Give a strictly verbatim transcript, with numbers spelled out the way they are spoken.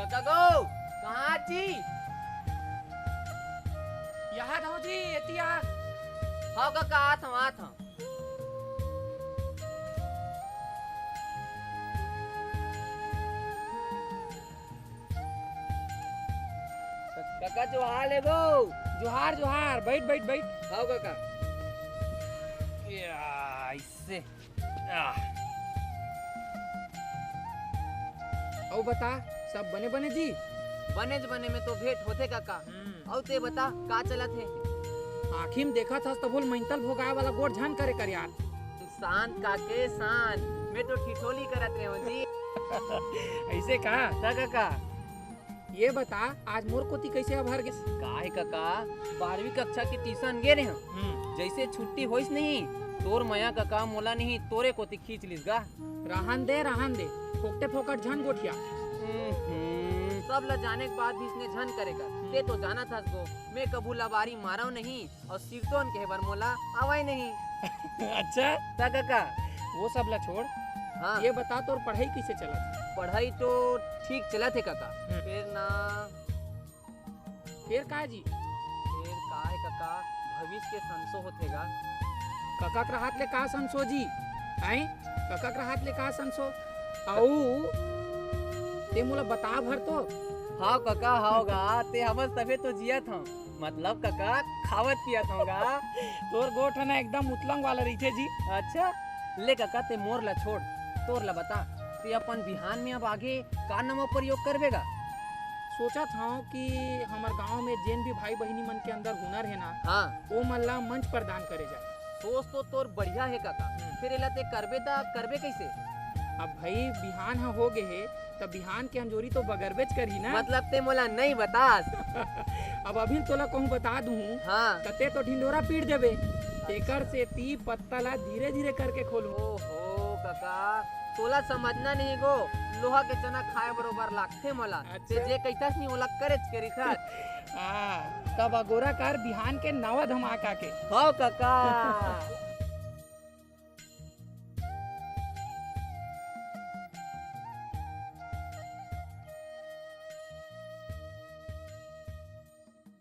कका गो, कहाँ जी? यहाँ था जी, एती आ। हाँ कका, आत हूँ, आत हूँ। कका जोहार ले गो। जोहार जोहार, बैठ बैठ बैठ। हाँ कका। या, इससे। आह। अउ बता, सब बने बने जी? बने ज बने में तो भेंट होथे कका। हम्म। अउ ते बता, का चलत हे? आँखी में देखत हस तभो ले मैंतल भोगाए वाला गोठ झन करे कर यार। शांत काके शांत, मैं तो ठिठोली करत रहे हूँ जी। ऐसे का? त कका। ये बता, आज मोर कोती कैसे अभर गे? का हे कका, बारहवीं कक्षा के ट्यूशन गे रहे हूँ। हम्म। जैसे छुट्टी होइस नहीं, तोर मया कका मोला नहीं तोरे कोती खींच लिस गा। रहन दे, रहन दे, फोकटे फोकट झन गोठिया। हम्म, सब ला जाने के बाद भी इसने झन करेगा। ते तो जानत हस गो, मैं कभू लबारी मारव नहीं अउ सिरतोन कहे बर मोला आवय नहीं। अच्छा? त कका? वो सब ला छोड़। हाँ। ये बता, तोर पढ़ाई कैसे चलत? पढ़ाई तो ठीक चलत हे कका। हम्म। फिर ना फिर का जी? फेर का हे कका, भविष्य के संसो होथे गा। कका के रहत ले का संसो जी? हैं? कका के रहत ले का संसो? अऊ ते मोला बता भर तो। हाव कका, हाव गा, ते हमर सभे तो जियत हव। मतलब कका, खावत पियत हव गा। तोर गोठ ह ना एकदम उतलंग वाला रहिथे जी। अच्छा, ले कका, ते मोर ला छोड़, तोर ला बता, ते अपन बिहान में अब आगे का नवा प्रयोग करबे गा? सोचत हव कि हमर गांव में जेन भी भाई बहिनी मन के अंदर हुनर हे ना, हाँ। ओ मन ला मंच प्रदान करे जाए। सोच तो तोर बढ़िया हे काका, हम्म। फिर एला ते करबे त करबे कैसे? अब भाई बिहान ह हो गे हे, त बिहान के अंजोरी तो बगरबेच करही ना। मतलब ते मोला नहीं बतास? अब अभी तोला कहूँ बता दूँ, हाँ। त ते तो ढिंडोरा पीट देबे। तेकर सेती पत्ता ला धीरे धीरे करके खोलूँ। ओहो काका, तोला समझना नहीं गो, लोहा के चना खाए बरोबर लागथे मोला। अच्छा। ते जे कहिथस नहीं ओला करेच के रिथस। हाँ, तब अगोरा कर बिहान के नवा धमाका के। हव काका।